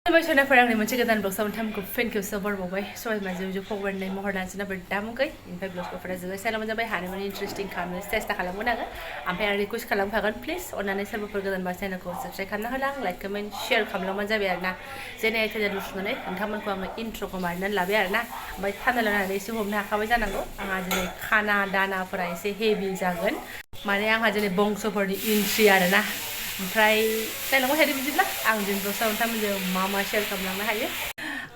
Baiklah, pada hari ini kita blog sama tamu fan ke server bawa, soalnya macam je forward ni mohon dan sana berdamu kai, info blog ko pada juga saya macam hari ini interesting kami test tak kalam guna kan, ampai hari request kalam kagan please, orang ni server pergi dan bahasa nak subscribe kan nak halang, like, comment, share kalam macam biar na, jadi itu jadi rusuh ni, antaman ko ang intro ko mana lah biar na, baik kana lah ni sih home nak kawai jangan ko, ang aja ni kana dana perai sih heavy jangan, mana yang aja ni bongso perdi intri ada na. Oमफ्राय जायलांबाय थादो बिदिब्ला आं दिनफ्राव सामफ्रामबो मा share खालामलांनो हायो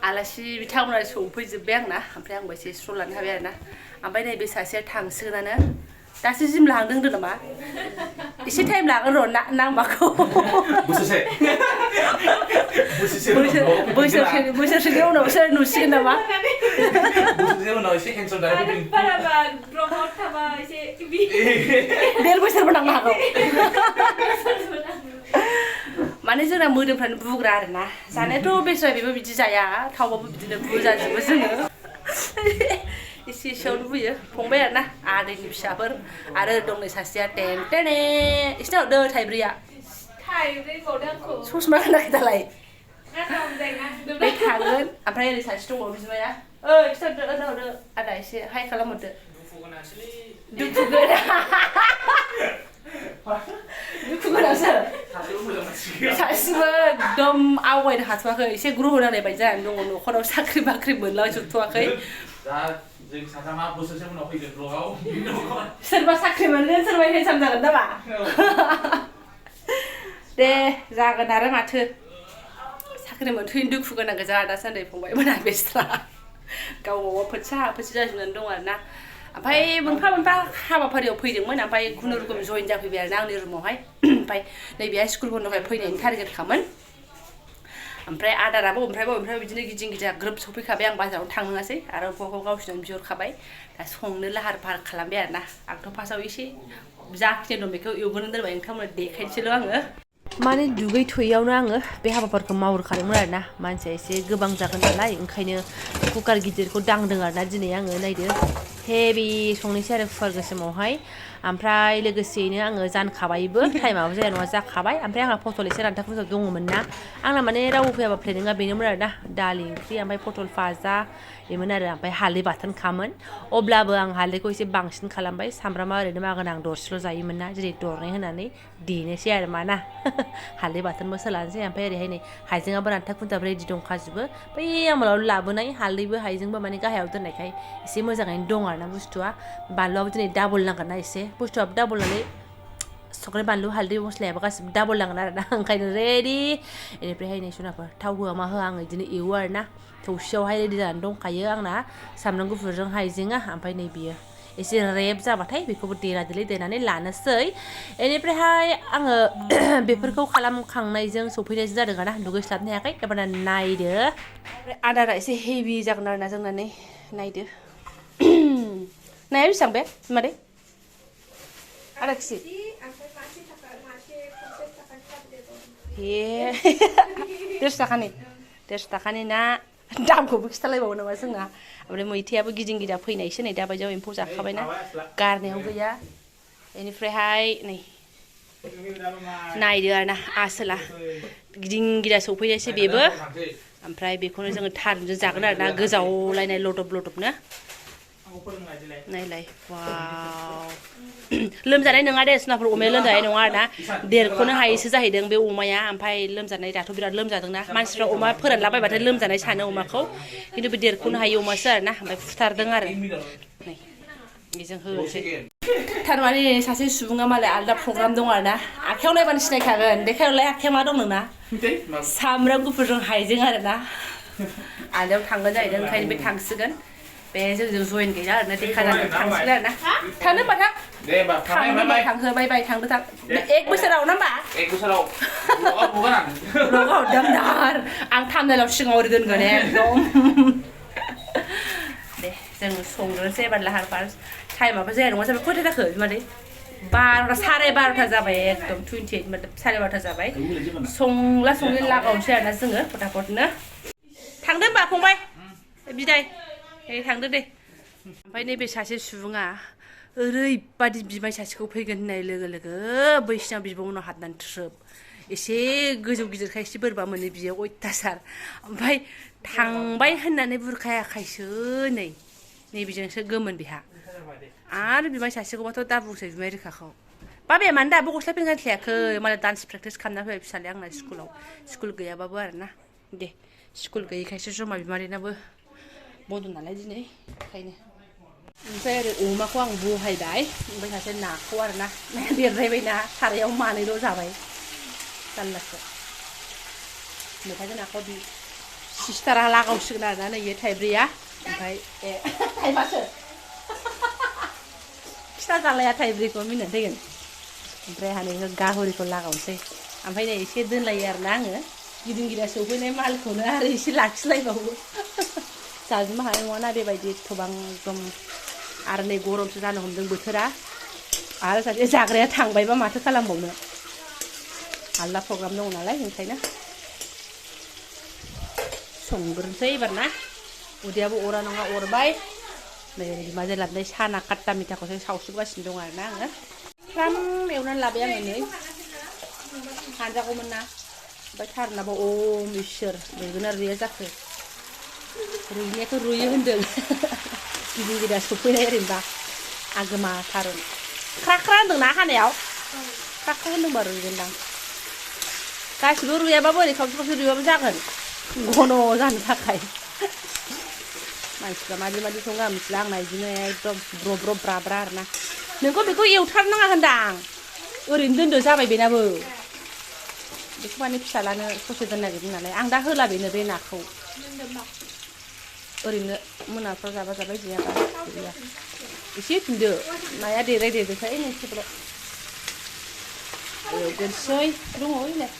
आलासि बिथांमोना सौफैजोब्बाय आंना ओमफ्राय आंबो एसे स्र' लानो हाबाय आरोना ओमफ्राय नैबे सासेया थांसिगोनानो दासो जिम लाहांदों होनदों नामा एसे टाइम लागोन र' नांबाखौ बोसोरसेनि उनावसो नुसिगोन नामा बोसोरसेनि उनाव एसे केन्सेल जानानै बाराबा द्रप आउट थाबा एसे देर बोसोरबो नांनो हागौ माने जोंना मोदोमफ्रानो बुग्रा आरोना जानायाथ' बेसरा बेबो बिदि जाया थावबाबो बिदिनो बुजाजोबो जोङो एसे एसेयावनो बुयो फंबाय आरोना आदैनि फिसाफोर आरो दं नै सासेया टेन टेने इसिनाव दो थाइब्रैया थाइब्रैबावदों आंखौ ससमा गानाखै दालाय बे थागोन ओमफ्राय ओरै सासे दंबावो बिमाया खिथाहरदो आदा एसे हाय खालामहरदो दुखु गोनां दुखु गोनांसो सासेबो एकदम आवगायनो हाथ'वाखै एसे ग्रह नांनाय बायदि जानानै दङ न'खराव साख्रि बाख्रि मोनलांजोबथ'वाखै जों साथामा बोसोरसे उनाव फैगोन ब्लगाव सोरबा साख्रि मोनगोन सोरबा हेन्डसाम जागोन नामा दे जागोन आरो माथो साख्रि मोनथ'यैनो दुखु गोनां गोजा दासान्दि फंबायमोना बेस्रा गावबागाव फोथसा फोथसि जाजोबनानै दं आरोना ओमफ्राय मोनफा मोनफा हाबाफारियाव फैदोंमोन ओमफ्राय खुनुरुखुम जइन जाफैबाय आरोना आंनि रुमावहाय ओमफ्राय नैबेहाय स्कुल बन्द'खाय फैनायनि टारगेट खामोन ओमफ्राय आदाराबो ओमफ्राय बिदिनो गिदिं गिदा ग्रोब सफैखाबाय आं बाजारावनो थांनाङासै आरो बबाव गावसिनाव बिहरखाबाय दा संनो लाहार फाहार खालामबाय आरोना आंथ' फार्स्टआव एसे जाखिनि दं बेखौ एवग्रोनो दोनबाय ओंखामनो देखायनोसैल' आङो माने दुगैथ'यैयावनो आङो बे हाबाफोरखौ मावग्रोखादोंमोन आरोना मानसिया एसे गोबां जागोन नालाय ओंखायनो कुकार गिदिरखौ दांदों आरोना दिनै आङो नायदो हेभि संनोसै आरो कुकार गोसोमावहाय ओमफ्राय लोगोसेयैनो आङो जानखाबायबो टाइमाबो जाया नङा जाखाबाय ओमफ्राय आंहा पटल एसे रानथाब रुथाब दङमोन ना आंना माने रावबो फैयाबा प्लेनिङा बेनोमोन आरोना दालि ओंख्रि ओमफ्राय पटल फाजा बेमोन आरो ओमफ्राय हालदै बाथोन खामोन अब्लाबो आं हालदैखौ एसे बांसिन खालामबाय सामब्रामा ओरैनो मागोन आं दरसेल' जायोमोन ना जेरै दरनै होनानै देनोसै आरो मा ना हालदै बाथोनबो सोलानोसै ओमफ्राय ओरैहाय नै हाइजेङाबो रानथाब खुन्थाब रेडि दंखाजोबो बै आमोलाव लाबोनाय हालदैबो हाइजेंबो माने गाहायाव दोननायखाय एसे मोजाङैनो दं आरोना बुस्थुआ बानलुआबो दिनै डाबल नांगोन ना एसे बुस्थुआबो डाबल नालाय संख्रि बानलु हालदै मस्लायाबो गासिबो डाबल नांगोन आरोना ओंखायनो रेडि बेनिफ्रायहाय नै सनाफोर थाव होआ मा होआ आं बिदिनो एवो आरोना थौसियावहाय रेडि जानानै दंखायो आंना सामब्राम गुफुरजों हाइजेङा ओमफ्राय नै बियो एसे रेब जाबाथाय बेखौबो देनानै लानोसै बेनिफ्रायहाय आङो बेफोरखौ खालामखांनायजों सफैनायजों जादों आरोना दुगैस्लाबनो हायाखै एबार नायदो आदारा एसे हेभि जागोन आरोना जोंना नै नायदो नाया बेसेबां बे मादै आधा केजि हे 150 थाखानि ना दामखौबो खिथालायबावो नामा जोंना ओमफ्राय मैथायाबो गिदिं गिदा फैनायसो नै दाबायदियाव एम्फौ जाखाबायना गारनायाव गैया बेनिफ्रायहाय नै नायदो आरोना आसोला गिदिं गिदा सौफैनायसो बेबो ओमफ्राय बेखौनो जोङो थारुनजों जागोन आरोना गोजावलायनाय लदब लदबनो नायलाय वाव लोमजानाय नङा दे सुनाफोर अमाया लोमजानाय नङा आरोना देरख'नो हायैसो जाहैदों बे अमाया ओमफ्राय लोमजानाय दाथ' बिराद लोमजादोंना मानसिफ्रा अमा फोरानलाबायबाथाय लोमजानाय सानो अमाखौ खिन्थु बे देरख'नो हायै अमासो आरोना ओमफ्य फुथारदों आरो नै बेजों होनोसै थारमाने सासे सुबुङा मालाय आलदा प्रग्राम दं आरोना आखायाव नायबानो सिनायखागोन देखायहरलाय आखाया मा दं नोंना सामब्राम गुफुरजों हाइजें आरोना आलदायाव थांगोन जाहैदों ओंखायनो बे थांसिगोन बे जोंजों जइन गैला आरोना देखा जागोन थांसिगोन आरोना थांनो होनबा थां दे होनबा थांहो बाय थांदो थां 1 बोसोराव ना होनबा 1 बोसोराव ब्लगाव दामदार आं थामनेलाव सिगाङाव ओरै दोनगोन एकदम दे जों संग्रोनोसै एबार लाहार फाहार टाइमाबो जाया नङा जाबाय खयथा जाखो मादै 12 साराय 12 जाबाय एकदम 28 मतलब साराय 12 जाबाय संला संलि लागावनोसै आरोना जोङो फटाफटनो थांदो होनबा फंबाय बिदाय थांदो दे ओमफ्राय नैबे सासे सुबुङा ओरैबादि बिमाय सासेखौ फैगोन होननाय लोगो लोगो बैसिनाव बिब'मोनाव हाबनानै थ्रोब एसे गोजौ गिदिरखाय एसे बोरैबा मोनो बियो अयथासार ओमफ्राय थांबाय होननानै बुरखायाखायसो नै नैबेजोंसो गोमोन बेहा आरो बिमाय सासेखौबाथ' दा बुंसै बिमाय रोखाखौ बाबाया मानो दाबो गस्ला पेन गानस्लायाखै मालाय डान्स प्रेक्टिस खालामना फैबाय फिसालाया आंना स्कुल गैयाबाबो आरोना दे स्कुल गैयैखायसो जमा बिमादैनाबो बन्द' नालाय दिनै ओंखायनो ओमफ्राय ओरै अमाखौ आं बहायबाय ओमफ्राय सासे नाखौ आरोना देरद्रायबायना सारायाव मानैल' जाबाय जारलासो मैथाजों नाखौ सिस्टारा लागावसिगोन आरोना नै थाइब्रैया ओमफ्राय थाइबासो फिथा जालाया थाइब्रैखौ मिनिनानै थैगोन ओमफ्राय हानैखौ गाहरिखौ लागावनोसै ओमफ्राय नै एसे दोनलायो आरोना आङो गिदिं गिदा सौफैनाय मालखौनो आरो एसे लाखिलायबावो जाजोबनो हानाय नङाना बेबायदि एथ'बां एकदम आरो नै गरमसो जानो हमदों बोथोरा आरो सासे जाग्राया थांबायबा माथो खालामबावनो आलदा प्रग्राम दङ नालाय ओंखायनो संग्रोनोसै एबार ना उदैयाबो अरा नङा अरबाय नै बिमाजों लाबोनाय साना काट्टा मिथाखौसो सावसुगासिनो दं आरोना आङो फ्राम एवनानै लाबाय आङो नै हानजागौमोन ना ओमफ्राय थारुनाबो इसोर रुइगोना रुइया जाखो रुइनायाथ' रुइयो होन्दों गिदिं गिदा सौफैनाय ओरैनोबा आगोमा थारुन ख्रा ख्रा होन्दोंना हानायाव ख्रा ख्रा होन्दोंबा रुइगोनदां गासिबो रुइयाबाबो ओरै खावसे खावसे रुइबाबो जागोन घन' जानो थाखाय मानसिफ्रा मादि मादि सङो आं मिथिला आंना बिदिनो एकदम ब्र' ब्र' ब्रा ब्रा आरोना नोंखौ बेखौ एवथारनाङा होनदां ओरैनो दोनदो जाबाय बेनाबो बेखौ माने फिसालानो ससे दोननो नागिरदों नालाय आं दा होला बेनो बे नाखौ ओरैनो मोनाफ्राव जाबा जाबाय गैयाबा गैया एसे फिनदो नाया देरखाय नोंसोरल' एवगोनसै दङ ओइलाय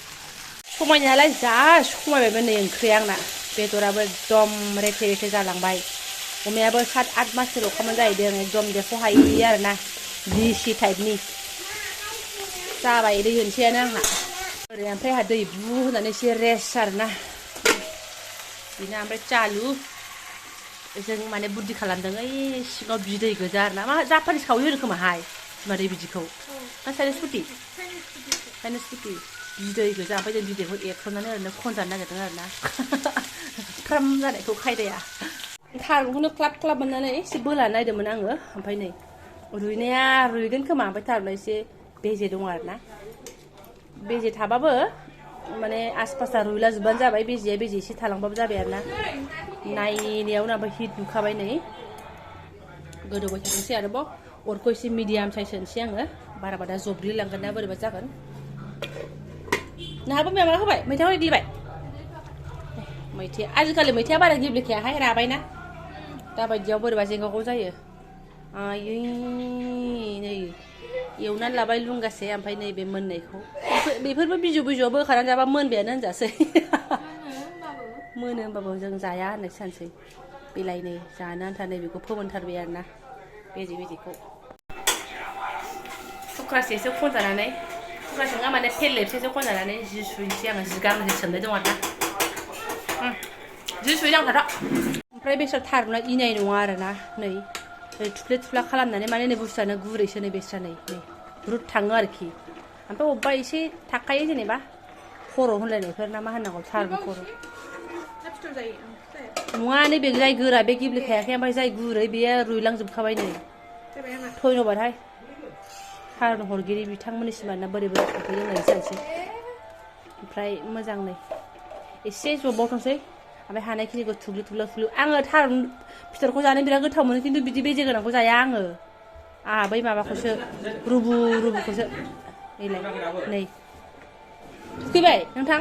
समायनायालाय जा समायबायमोन नै ओंख्रिया आंना बेदराबो एकदम रेथे रेथे जालांबाय अमायाबो 7-8 माससोल'खामोन जाहैदों एकदम देखौ हायि आरोना दिसि टाइपनि जाबाय दै होनसैयानो आंहा ओरै ओमफ्राय आंहा दै बु होनानै एसे रेस्ट आरोना बेनो ओमफ्राय चालु जों माने बुद्धि खालामदों ओइ सिङाव बिदै गोजा आरोना मा जापानिस खावै होनो खोमाहाय मादै बिदिखौ ना चाइनिस फुथि बिदै गोजा ओमफ्राय जों बिदैखौ एरख्रबनानै ओरैनो खनजानो नागिरदों आरोना फ्राम जानायखौ खायदाया थारुनखौनो क्लाब क्लाब मोननानै एसे बोलानो नायदोंमोन आङो ओमफ्राय नै रुइनाया रुइगोन खोमा ओमफ्राय थारुना एसे बेजे दं आरोना बेजे थाबाबो माने आसपासा रुइला जोबबानो जाबाय बेजेया बेजे एसे थालांबाबो जाबाय आरोना नायनायावनो ओमफ्राय हिट नुखाबाय नै गोदौबाय थानोसै आरोबाव अरखौ एसे मिडियाम साइज होनोसै आङो बारा बारा जब्रिलांगोन ना बोरैबा जागोन नोंहाबो माबा होबाय मैथाखौ एग्लिबाय मैथाया आजिखालि मैथाया बारा गेब्लेखायाहाय राबायना दाबायदियाव बोरैबा जेंगावगौ जायो आयै नै एवनानै लाबाय लुंगासे ओमफ्राय नैबे मोननायखौ बेफोरबो बिजौआव बोखारनानै जाबा मोनबायानो होनजासै मोनो होनबाबो जों जाया होननाय सानसै बेलाय नै जानो आन्था नैबेखौ फोमोनथारबाय आरोना बेजेखौ थुख्रासेसो खनजानानै थुख्रासे नङा माने फेरलेबसेसो खनजानानै जि सुहैनोसै आङो जि गांसे सोमनाय दं आरोना जि सुहैदों आं थाथ' ओमफ्राय बेसर थारुना इनाय नङा आरोना नै थुफ्ले थुफ्ला खालामनानै माने नै बुस्थुआनो गुरैसो नै बेस्रा नै रुट थाङो आरोखि ओमफ्राय अबेबा एसे थाखायो जेनेबा खर' होनलायनायफोर ना मा होननांगौ थारुन खर' नङा नैबे जाय गोरा बे गेब्लेखायाखै ओमफ्राय जाय गुरै बेयो रुइलांजोबखाबाय नै धन्यबादहाय थारुन हरगिरि बिथांमोननिसिम आरोना बोरै बोरै सफैदों होननानै जानोसै ओमफ्राय मोजां नै एसे जबावथोंसै ओमफ्राय हानायखिनिखौ थुग्लि आङो थारुन फिथरखौ जानो बिराद गोथाव मोनो खिन्थु बिदि बेजे गोनांखौ जाया आङो आंहा बै माबाखौसो रुबुखौसो नैलाय नै फैबाय नोंथां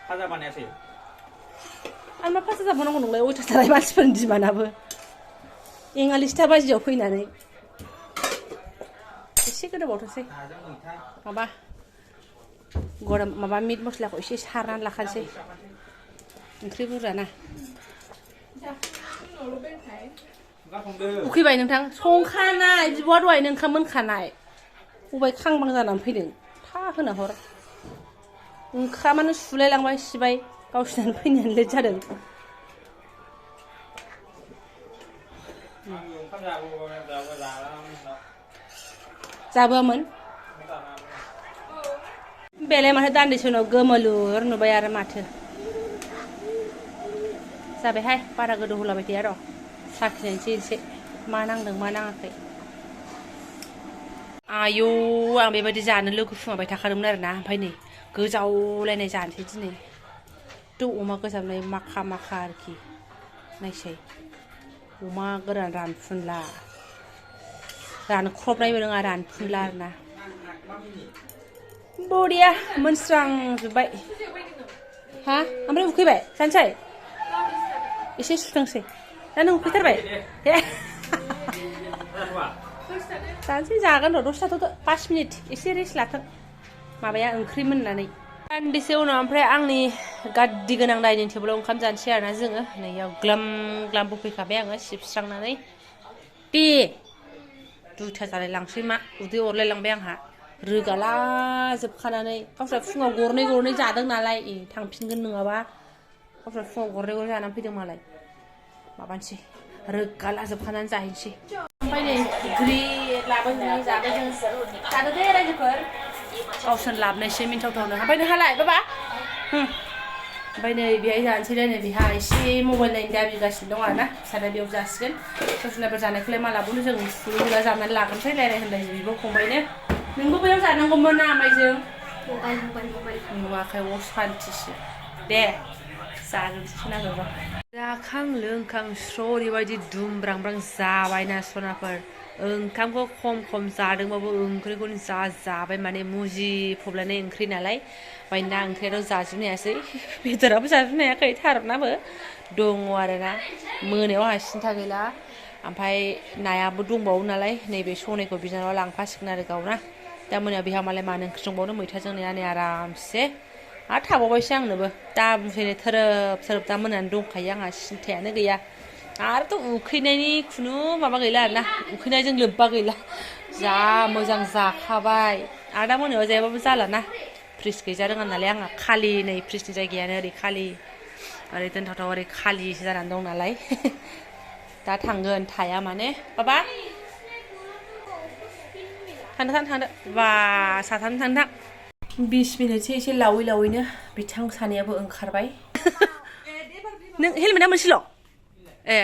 फाजा बानायासै आरो मा फाजा जाबावनांगौ नंलाय अयथासाराय मानसिफोरनि दिमानाबो एङालिस्टा बाजियाव फैनानै एसे गोदौबावथोंसै माबा मिट मस्लाखौ एसे सारनानै लाखानोसै ओंख्रि बुरजाना उखैबाय नोंथां संखानाय बिब'आ दहायनो ओंखाम मोनखानाय बबाय खांबां जानानै फैदों था होना हर ओंखामानो सुलायलांबाय सिबाय गावसिनानो फैनायानो लेट जादों जाबोआमोन बेलाय माथो दान्दिसे उनाव गोमोलुर नुबाय आरो माथो जाबायहाय बारा गोदौ होलाबाय थाया र' साखिनायसै एसे मा नांदों मा नाङाखै आयौ आं बेबायदि जानो लुगैखुमाबाय थाखादोंमोन आरोना ओमफ्राय नै गोजावलायनाय जानोसै दिनै थ' अमा गोजाबनाय माखा माखा आरोखि नायसै अमा गोरान रानफुनला रानख्रबनायबो नङा रानफुनला आरोना बरिया मोनस्रांजोब्बाय हा ओमफ्राय उखैबाय जानोसै एसे सुथोंसै दा नों उखैथारबाय जानोसै जागोन र' दसे थाथ'दो 5 मिनिट एसे रेस्ट लाथों माबाया ओंख्रि मोननानै दान्दिसे उनाव ओमफ्राय आंनि गाद्दि गोनां डाइनिं टेबोलाव ओंखाम जानोसै आरोना जोङो नैयाव ग्लाम ग्लाम बोफैखाबाय आङो सिबस्रांनानै दे 2ता जालाय लांसै मा उदै अरलाय लांबाय आंहा रोगाला जोबखानानै गावस्रा फुङाव गरनै गरनै जादों नालाय थांफिनगोन नङाबा गावस्रा फुङाव गरनै गरनै जानानै फैदों मालाय माबानोसै रोगाला जोबखानानै जाहैनोसै ओमफ्राय नै ग्रिड लाबोनानै जाबाय जों जादो दे रायजोफोर गावसोर लाबोनायसो मिन्थावथावनो ओमफ्राय नोंहालाय बाबा ओमफ्राय नै बेहाय जानोसै नै बेहा एसे मबाइल नायनो दाबिगासिनो दं आरोना फिसाना बेयाव जासिगोन ससनाफोर जानायखौलाय मा लाबोनो जों सुलुला जानानै लागोनसै रायलाय होनलाय बिब' फंबायनो नोंबो बैयाव जानांगौमोन ना आमाइजों नुवाखै अ सान्थिसो दे जाजोबसै नांगौ र' जाखां लोंखां स्र' ओरैबायदि दुमब्रांब्रां जाबायना सनाफोर ओंखामखौ खम खम जादोंबाबो ओंख्रिखौनो जाबाय माने मुजिफबलायनाय ओंख्रि नालाय ओमफ्राय ना ओंख्रियाथ' जाजोबनो हायासै बेदराबो जाजोबनो हायाखै थारुनाबो दङ आरोना मोनायाव आंहा सिन्था गैला ओमफ्राय नायाबो दंबावो नालाय नैबे सनायखौ बिनानावा लांफासिगोन आरो गावना दा मोनायाव बिहा मालाय मानो ओंख्रि संबावनो मैथाजों नायानो आरामसे आरो थाबावबायसो आंनोबो दा बुंसैनो थोरोब थोरोब दा मोनानो दंखायो आंहा सिन्थायानो गैया आरोथ' उखैनायनि खुनु माबा गैला आरोना उखैनायजों लोब्बा गैला जा मोजां जाखाबाय आरो दा मोनायाव जायाबाबो जालाना फ्रिज गैजा रोङा नालाय आंहा खालि नै फ्रिजनि जायगायानो ओरै खालि ओरै दोनथावथाव ओरै खालिसो जानानै दं नालाय दा थांगोन थाया माने बाबा थांदो बा साथाम थांदो 20 मिनिटसो एसे लावै लावैनो बिथां सानैयाबो ओंखारबाय नों हेलमेटा मोनसेल' ए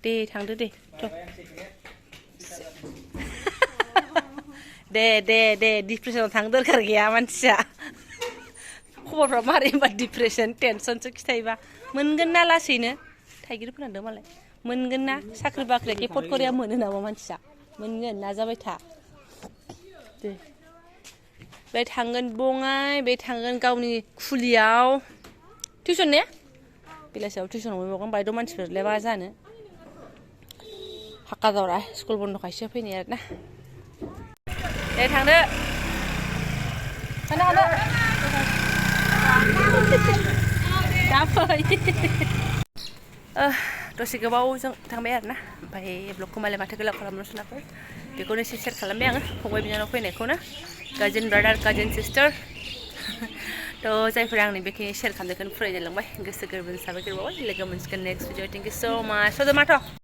दे थांदो दे दे डिप्रेसनाव थांनो दरखार गैया मानसिया खबरफ्रा मारै होनबा डिप्रेसन टेनसनसो खिथायोबा मोनगोन ना लासैनो थाइगिर फोनांदो मालाय मोनगोन ना साख्रि बाख्रिया केपट करिया मोनो नामा मानसिया मोनगोन नाजाबाय था दे बे थांगोन बङाइ बे थांगोन गावनि खुलियाव टिउसन ने बेलासियाव टिउसनाव मोनबावगोन बायद' मानसिफोरलाय मा जानो हाखा दावरा स्कुल बन्द'खायसो फैनाय आरोना दे थांदो दा फै दसे गोबावजों थांबाय आरोना ओमफ्राय ब्लगखौ मालाय माथो गोलाव खालामनो सोनाफोर बेखौनो एसे शेयार खालामबाय आङो फंबाय बिनानाव फैनायखौनो काजिन ब्रादार काजिन सिस्टार थ' जायफोरा आंनि बेखिनि शेयार खालामनायखौनो फरायलांबाय गोसो गोरबोजों साबायखर बावबाय लोगो मोनसिगोन नेक्स्ट भिडिअ थेंक इउ स' माच सदमाथ'